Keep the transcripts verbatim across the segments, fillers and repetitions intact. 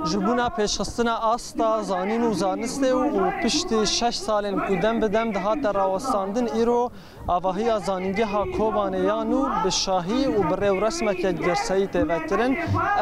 Ji bona pêşxistina asta zanîn û zanistê û, û piştî şeş salên ku dem bi dem dihate rawestandin, îro avahiya Zanîngeha Kobanê ya nû bi şahî û bi rêwresmeke girseyî tê vekirin.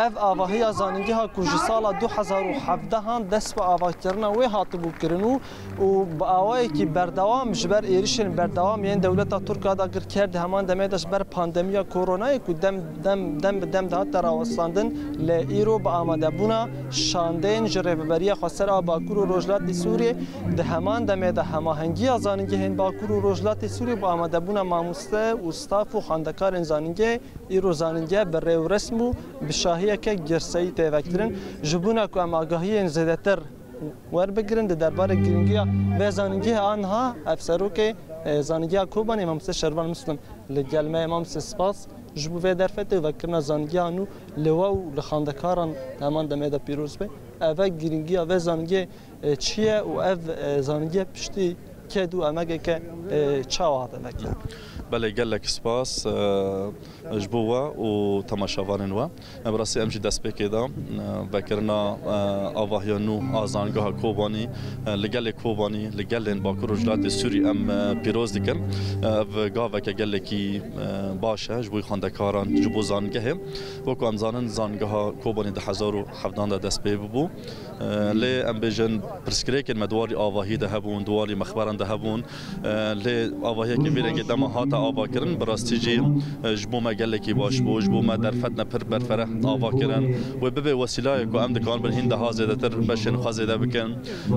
Ev avahiya zanîngeha ku ji sala du hezar û hevdehan dest bi avakirina wê hatibû kirin û, û bi awayekî berdewam ji ber êrişên berdewam yên dewleta Tirk a dagirker di heman demê de ji ber pandemiya koronayê ku dem, dem, dem bi dem dihate rawestandin, lê îro bi amadebûna şandeyên ji Rêveberiya Xweser a Bakur û Rojhilatê Sûriyê, di heman demê de hemahengiya zanîngehên Bakur û Rojhilatê Sûriyê bi amadebûna mamoste û staf û xwendekarên zanîngehê, îro zanîngeh bi rêwresm û bi şahiyeke girseyî tê vekirin. Ji bona ku em agahiyên zêdetir werbigirin di derbarê girîngiya vê zanîngehê, aniha ev serokê, e, Zanîngeha Kobanê, Mamoste Şervan Muslim, li gel me ye. Mamoste, spas ji bo vê derfetê û vekirina zanîngeha nû li we û li xwendekaran heman demê de pîroz be. Eve girîngiya vê zanîngehê, e, çi ye û ev, e, zanîngehe piştî ked û emegeke, e, çawa hate vekirin? Belê, gelek spas, e, ji bo we û temaşevanên we. Bi rastî em jî destpêkê de, e, vekirina, e, avahiya nû a Zanîngeha Kobanî, e, li gelê Kobanî, li gelên Bakur û Rojhilatê Sûrî em, e, pîroz dikin. E, ev gaveke gelekî, e, baş e ji bo xwendekaran, ji bo zanîngehê. Wekî em zanin, Zanîngeha Kobanî di hezar û hevdan de dest pê bûbû. E, lê em bêjin, pirsgirêkên me di warî avahî de hebûn, di warî mexberan de hebûn. E, lê avahiyeke vî rengê dema hate avakirin, bi rastî jî, e, ji bo me gelekî baş bû, ji bo me derfetine pir berfireh ava kirin. Wê bibe wesîlayek ku em dikaribin hîn daha zêdetir beşên xwe zêde bikin.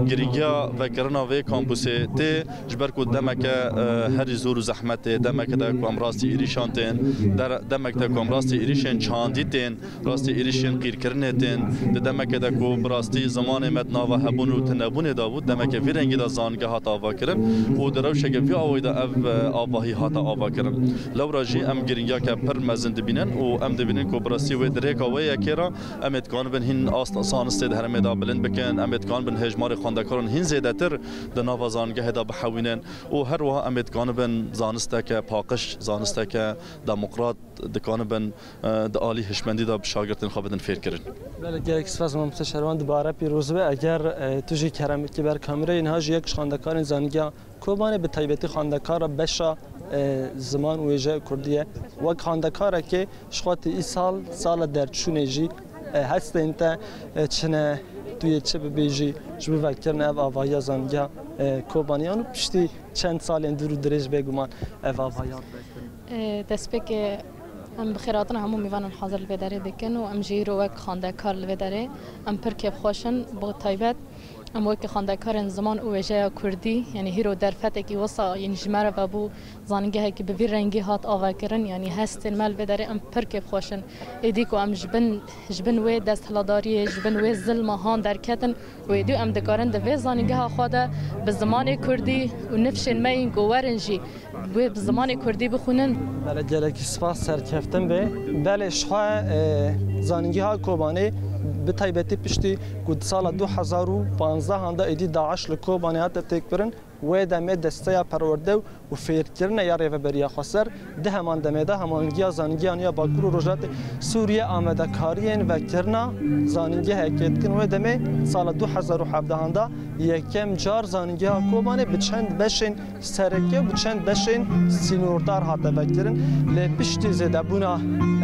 Girîngiya vekirina vê kampûsê tê, ji ber ku demeke, e, herî zor û zehmet tê, demeke de ku em rastî êrîşan tên, der-, demek de ku em rastî êrîşên çandî tên, rastî êrîşên qîrkirinê tên, di demeke de ku bi rastî zimanê me di nava hebûn û tunebûnê de bû, demeke vî rengî de zanîngeha hate avakirin û di rewşeke vî awayî de ev, e, avahî hate avakirin. Lewra jî em girîngiyeke pir mezin dibînin û em dibînin ku bi rastî wê di rêka wê yekê re em ê dikanibin hîn asta zanistê di herêmê de bilind bikin, em ê dikanibin hêjmarê xwendekaran hîn zêdetir di nava zanîngehê de bihewînin û her wiha em ê dikanibin zanisteke paqij, zanisteke demokrat dikanibin, e, di alî hişmendî de bi şagirtên xwe bidin fêrkirin. Belê, gelek spas Mamoste Şervan, dubare pîroz be. Eger, e, tu jî kerem bikî ber kamerayê, niha jî yek ji xwendekarên Zanîngeha Kobanê, bi taybetî xwendekara beşa, e, ziman û wêjeya kurdî ye. Wek xwendekarekê ji xwe tu îsal sala derçûnê jî, e, hestên te, e, çi ne, tu yê çi bibêjî ji bo vekirina ev avahiya Zanîngeha, e, Kobanê yan û piştî çend salên dûr û dirêj bêguman ev avahiya hate vekirin? E, destpêkê em bi xêrhatina hemû mêvanan hazir li vê derê dikin û em jî îro wek xwendekar li vê derê em pir kêfxweş in. Bi taybet em wekî xwendekarên ziman û wêjeya kurdî, yanî hîro derfetekî wisa, yanî ji me re vebû, zanîngehekî bi vî rengî hat avakirin, yanî hestên me li vê derê em pir kêfxweş in. Êdî ku em ji bin, ji bin wê desthiladariyê, ji bin wê zilma han derketin, û êdî em dikarin di vê zanîngeha xwe de bi zimanê kurdî û nifşên me yên ku werin jî wê bi zimanê kurdî bixwînin. Belê, gelekî spas, serkeftin be. Belê, ji xwe, e, Zanîngeha Kobanê bi taybetî piştî ku di sala du hezar û panzdehan de êdî DAIŞ li Kobanê hate têkbirin, wê demê desteya perwerde û fêrkirinê ya Rêveberiya Xweser, di heman demê de hemahengiya zanîngehan ya Bakur û Rojhilatê Sûriyê amadekariyên vekirina zanîngehekê dikin. Wê demê sala du hezar û hevdehan de yekem car Zanîngeha Kobanê bi çend beşên sereke û bi çend beşên sînordar hate vekirin. Lê piştî zêdebûna,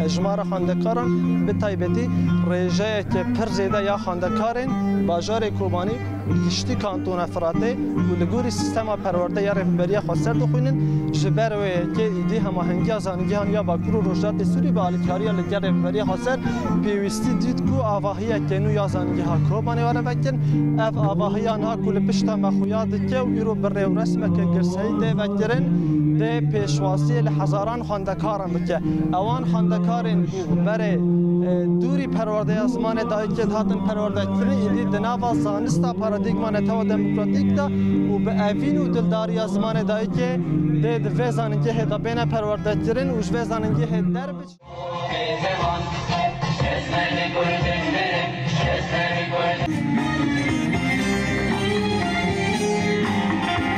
e, jimara xwendekaran, bi taybetî rêjeyeke pir zêde ya xwendekarên bajarê Kobanî û giştî kantona Firatê ku li gorî sîstema perwerde ya Rêveberiya Xweser dixwînin, ji ber wê yekê êdî hemahengiya zanîngehan ya Bakur û Rojhilatê Sûrî bi alîkariya li gel Rêveberiya Xweser pêwîstî dît ku avahiyeke nû ya Zanîngeha Kobanê were vekirin. Ev avahiya niha ku li pişta me xuya dike û îro bi rêwresmeke girseyî tê vekirin, dê pêşwaziyê li hezaran xwendekaran bike. Ewan xwendekarên ku berê, e, dûrî perwerdeya zimanê dayikê dihatin perwerdekirin, îdî di nava zanista paradîgma netewa demokratîk de û bi evîn û dildariya zimanê dayikê dê di vê zanîngehê de bêne perwerdekirin û ji vê zanîngehê derbiçin.